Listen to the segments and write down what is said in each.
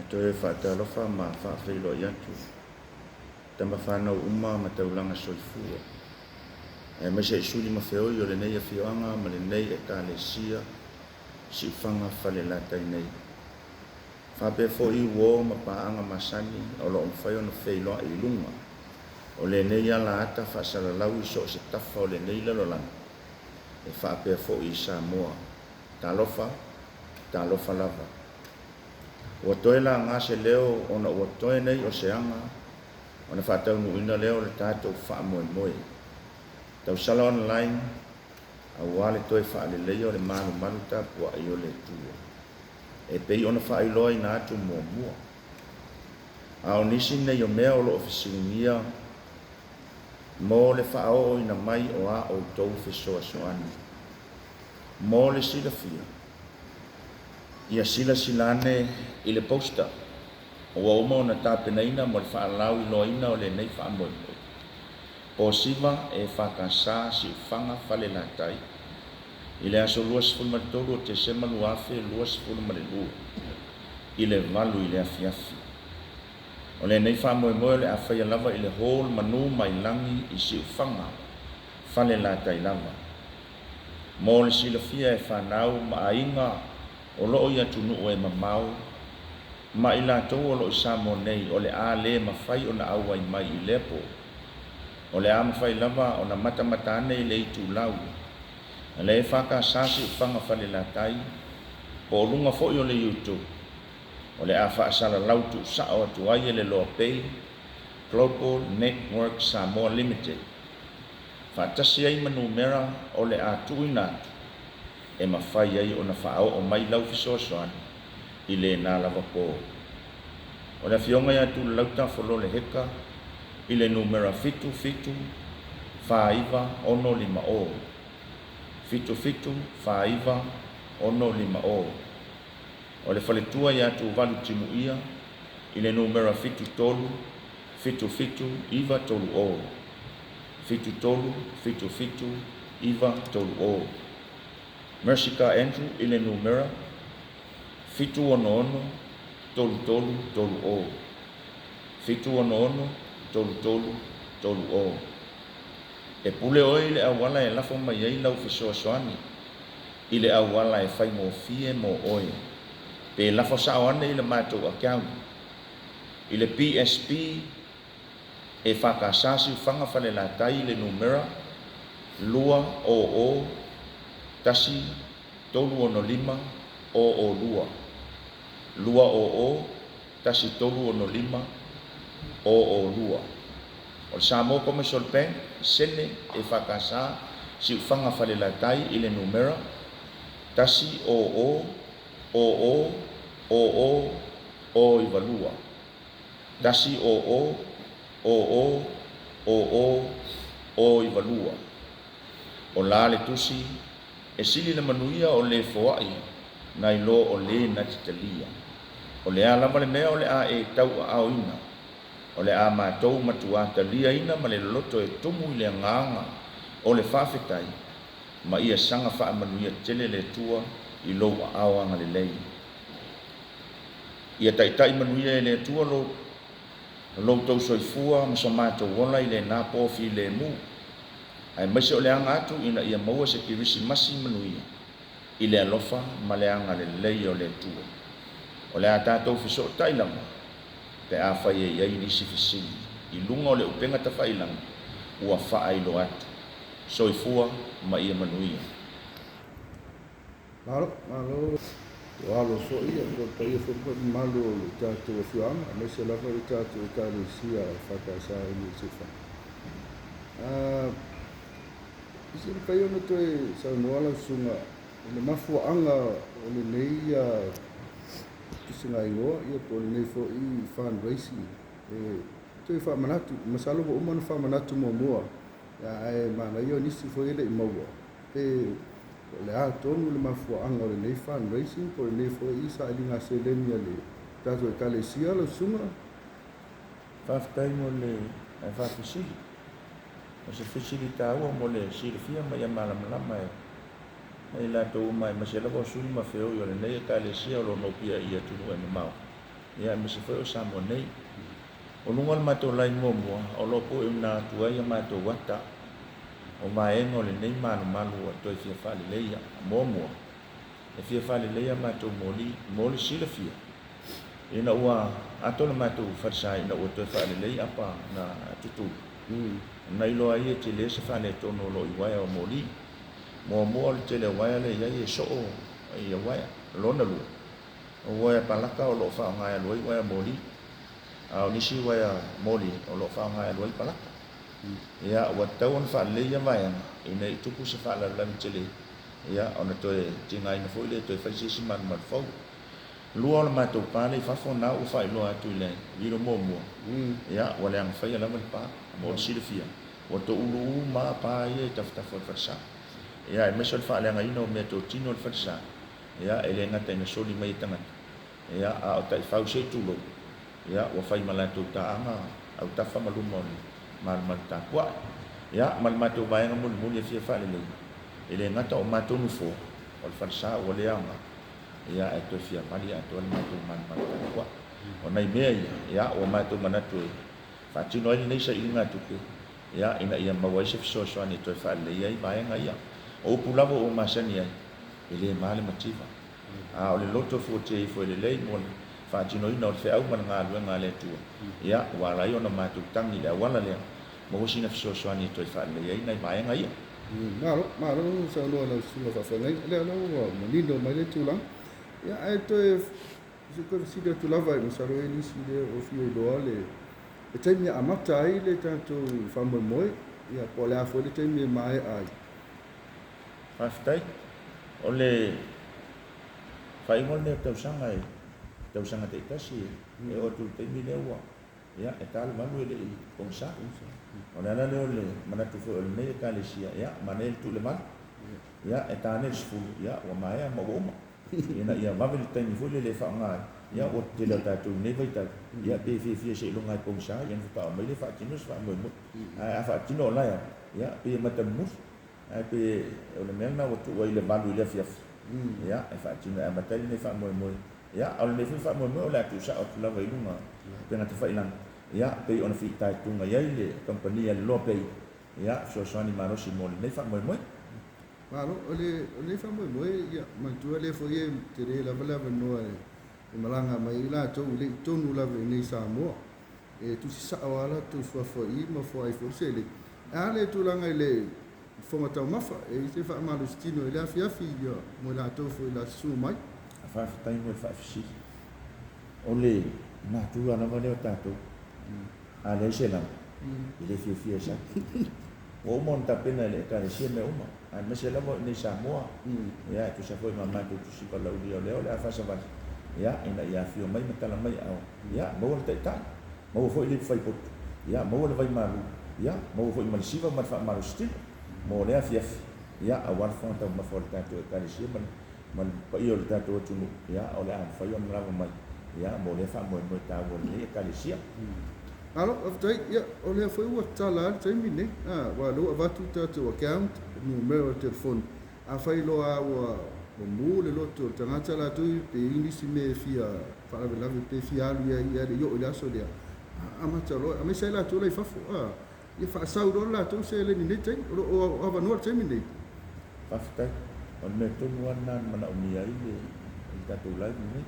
E toe faatalofa ma faafeiloai atu tama fanau uma ma taulaga soifua, aemaise i suli ma feoi o lenei afioaga ma lenei Ekalesia Siufaga Falelatai nei. Faapea foi uo ma paaga masani o lo o mafai ona feiloai i luga o lenei alaata faasalalau i so o se tafa o lenei lalolagi e faapea foi i Samoa. Talofa, talofa lava. Ua toe laga se leo ona ua toe nei o se aga ona faataunuuina lea o le tatou faamoemoe tausala online aua le toe faaleleia o le malumalu tapuai o le Atua e pei ona faailoaina atu muamua. A o nisi nei o mea o lo o fesiligia mo le faaooina mai o a outou fesoasoani. Mo le silafia, ia silasila ane i le poster ua uma ona tapenaina mo le faalauiloaina o lenei faamoemoe. Posiva EFKS Siufaga Falelatai i le aso 23 o Tesema 2022 i le 8 i le afiafi. O lenei faamoemoe o le a faia lava i le Hall Manu Mailagi i Siufaga Falelatai lava. Mo le silafia e fanau ma aiga o lo o i atunuu e mamao ma i latou o lo o i Samoa nei o le a le mafai ona auai mai i lea po, o le a mafai lava ona matamata ane i le itulau a le EFKS Siufaga Falelatai po o luga foi o le YouTube o le a faasalalau tuusao atu ai e le Loa Pay Global Network Samoa Limited faatasi ai ma numera o le a tuuina atu e mafai ai ona faaoo mai lau fesoasoani i lena lava po. O le afioga ia Tulalauta Folole Heka i le numera 77 49 650, 77 49 650. O le faletua ia Tuvalu Timuia i le numera 73 77 930, 73 77 930. Mersica Andrew i le numera 766 33 30, 766 33 30. E pule oe i le auala e lafo mai ai lau fesoasoani i le auala e faigofie mo oe pe lafo sao ane i le matou account i le PSP EFKS Siufaga Falelatai i le numera 2 00 1 365 002, 200 1365 002. O le Samoa Commercial Bank Sene EFKS Siufaga Falelatai i le numera 1 00 00 00 92, 1 00 00 00 92. O la le tusi e sili le manuia o le foai nai lo o le na te talia. O le a lava le mea o le a e tauaaoina, o le a matou matuā taliaina ma le loto e tumu i le agaga o le faafetai, ma ia saga faamanuia tele le Atua i lou aao agalelei. Ia taitai manuia e le Atua lo outou soifua ma so matou ola i lena po filemu, aemaise o le aga atu ina ia maua se Kerisimasi manuia i le alofa ma le agalelei o le Atua. O le a tatou fesootai lava pe afai e i ai nisi fesili i luga o le upega tafailagi ua faailoa atu. Soifua ma ia manuia. Malo, malo. Ua alo foi ia po o le paia foi ma le mamalu o le tatou afioaga, aemaise lava le tatou Ekalesia EFKS i le Siufaga. I se mafai ona toe saunoa lau susuga i le mafuaaga o lenei tusigaigoa ia po o lenei foi fundraising e toe faamanatu. Masalo ua uma ona faamanatu muamua, ae manaia o nisi foi e le i maua pe o le a tonu le mafuaaga o lenei fundraising po o lenei foi sailiga seleni a le tatou Ekalesia lau susuga. Faafetai mo le faafesili. O se fesili taua mo le silafia ma ia malamalama e i latou uma aemaise lava o sui ma feoi o lenei Ekalesia o lo o nopiai i atunuu e mamao. Ia aemaise foi o Samoa nei. O luga o le matou live muamua, o lo o pueuna atu ai a matou ata o vaega o lenei malumalu ua toe fia faaleleia. Muamua, e fia faaleleia a matou moli mo le silafia ina ua ato le matou falesa ina ua toe faalelei apa na tutulu. Na iloa ai e tele se faaletonu o lo o i uaea o moli. Muamua o le tele o uaea lea e i ai e soo ia uaea. Lona lua, o uaea palaka o lo o faaaoga e alu ai uaea moli, a o nisi uaea moli o lo o faaaoga e alu ai palaka. Ia, ua tatau ona faalelei ia vaega ina i tupu se faalavelave tele, ia, ona toe tigaina foi lea e toe fai se isi malumalu fou. Lua o le matou pa lea i fafo, na ua faailoa atu i le vilo muamua, ia, ua leaga faia lava le pa, mo le silafia, ua toulu uma pa ia i tafatafa o le falesa. Ia, aemaise o le faaleagaina o meatotino o le falesa, ia, e le gata ina soli mai e tagata, ia, a o taifau se i tulou, ia, ua fai ma latou taaga autafa ma luma o le malumalu tapuai. Ia, ma le matou vaega mulimuli e fia faalelei, e le gata o matou nofoa, o le falesa ua le aoga, ia, ae toe fia vali atoa le matou malumalu tapuai. O nai mea ia, ia, ua matou manatu e faatino ai lenei sailigatupe, ia, ina ia maua ai se fesoasoani e toe faalelei ai vaega ia. O upu lava ua masani ai, e le ma le mativa. A o le loto fuatia ifo e lelei mo le faatinoina o le feau ma le galuega a le Atua, ia, ua ala ai ona matou tagi i le auala lea, maua sina fesoasoani e toe faalelei ai nai vaega ia. Malo, malo saunoa lau susuga faafeagaiga. Lea la ua manino mai le tulaga. Ia, ae toe se toe fesili atu lava, masalo e nisi lea o fia iloa le taimi e amata ai le tatou faamoemoe, ia, po o le a foi le taimi e maea ai. Faafetai. O le faaiuga lenei o tausaga e tausaga taitasi e oo atu i le taimi lea ua, ia, e ta le 8 e le i pogisa. O le ala lea o le manatu foi o lenei Ekalesia, ia, manaia le tuu i le 8, ia, e ta ane le 10, ia, ua maea ma ua uma. Ina ia vave le taimi foi lele e faaaoga ai, ia, ua tele o tatou i lenei vaitau, ia, pe fiafia seiloga e pogisa, ia, ona faatoa aumai lea faatino se faamoemoe. Ae a faatino o la e ia, pei e matamuli. Ae pei o le mea lena ua tuu ai le 8 i le afiafi, ia, e faatino e amata ai lenei faamoemoe. Ia, a o lenei foi faamoemoe o le a tuusao atu lava i luga o upega tafailagi, ia, pei ona fitaituga i ai le kamupani a le Loa Pay, ia, fesoasoani malosi mo lenei faamoemoe. Malo, o lenei faamoemoe, ia, manatua lea foi e tele lava le avanoa e malaga mai ai latou e le i tonu lava i nei Samoa. E tusi sao lava latou suafa i ma foai foi le seleni. E a le tulaga i le fofoga taumafa, e i ai se faamalositino i le afiafi ia, mo i latou foi o le a susu mai? Faafetai mo le faafesili. O le natura lava lea o tatou, a leai se lava, e le fiafia e sau. Ua uma ona tapena e le Ekalesia mea uma, aemaise lava o i inei Samoa, ia, e tusa foi ma matou tusi valaaulia o lea o le a faasavali, ia, ina ia afio mai ma tala mai aao, ia, maua le taitai, maua foi le faipoto, ia, maua le vaimalu, ia, maua foi ma le siva ma le faamalositino mo lea afiafi, ia, aua le fofoga taumafa o le tatou Ekalesia ma le paia o le tatou atunuu, ia, o le a mafai ona lava mai, ia, mo lea faamoemoe taua o lenei Ekalesia. Malo, faafetai. Ia, o lea foi ua tatala lava le taimi lenei. Aua o lea ua avatu le tatou account, numera o le telefoni. Afai loa ua mu le loto o le tagata latou pe i ai nisi mea e fia faalavelave pe fia alu i ai, ae le i oo i le aso lea, amata loa, aemaise ai latou la i fafo. Ia faasau loa le latou seleni i lenei taimi. O lo o avanoa le taimi lenei. Faafetai. O le mea tonu lava lena na manaomia ai le tatou live lenei,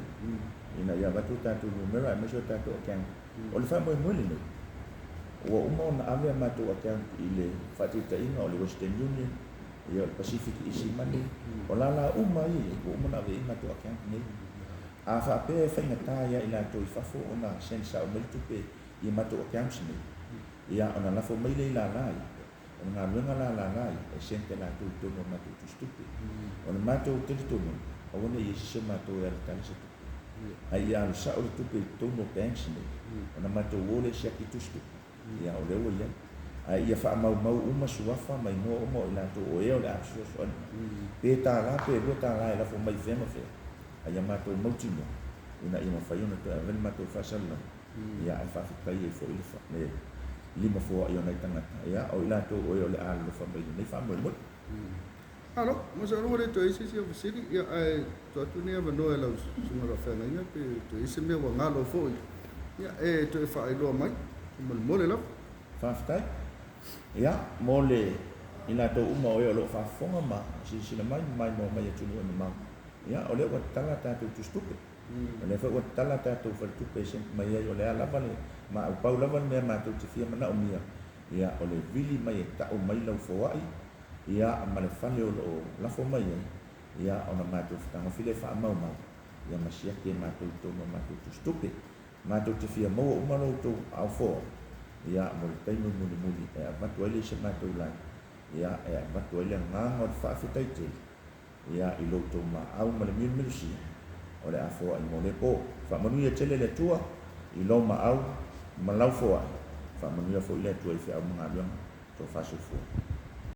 ina ia avatu o tatou numera aemaise o tatou account. O le faamoemoe lenei, ua uma ona ave a matou account i le faataitaiga o le Western Union, ia, o le Pacific Easy Money, o lala uma ia ua uma ona ave i ai matou account nei. A faapea e faigata ia i latou i fafo ona send sao mai le tupe i matou accounts nei, ia, ona lafo mai lea i lala ia, o le galuega la a lala ia, e send e latou i totonu o matou tusitupe. O le matou talitonuga, aua ne i i ai se isi o matou e alatala se tupe, ae ia alu sao le tupe i totonu o banks nei, ona matou o lea e siaki tusitupe, ia, o lea ua i ai. Ae ia faamaumau uma suafa ma igoa uma o i latou o ea o le a fesoasoani mai. Pe $1 pe $2 e lafo mai i fea ma fea, a ia matou mautinoa ina ia mafai ona toe ave le matou faasalalau, ia, ae faafetai ai foi le lima foai o nai tagata, ia, o i latou o e o le a alolofa mai i lenei faamoemoe. Malo, masalo ua le toe i ai se isi au fesili, ia, ae tuu atu lenei avanoa i lau susuga faafeagaiga pe toe i ai se mea ua galo foi, ia, e toe faailoa mai, faamolemole lava. Faafetai. Ia, mo le i latou uma o e o lo o faafofoga ma silasila mai ma maimoa mai i atunuu e mamao, ia, o lea ua tatala a tatou tusitupe. O lea foi ua tatala a tatou faletupe e sent mai ai, o le a lava le maau, pau lava le mea matou te fia manaomia, ia, o le vili mai e tau mai lau foai, ia, ma le fale o lo o lafo mai ai, ia, ona matou fetagofi lea e faamaumau, ia, ma siaki e matou i totonu o matou tusitupe. Matou te fia maua uma lo outou aofoa, ia, mo le taimi mulimuli e avatu ai le i se matou lae, ia, e avatu ai le agaga o le faafetai tele, ia, i lo outou maau ma le milumilusia o le a foai mo lea po. Faamanuia tele le Atua i lou maau ma lau foai, faamanuia foi le Atua i feau ma galuega tofa soifua.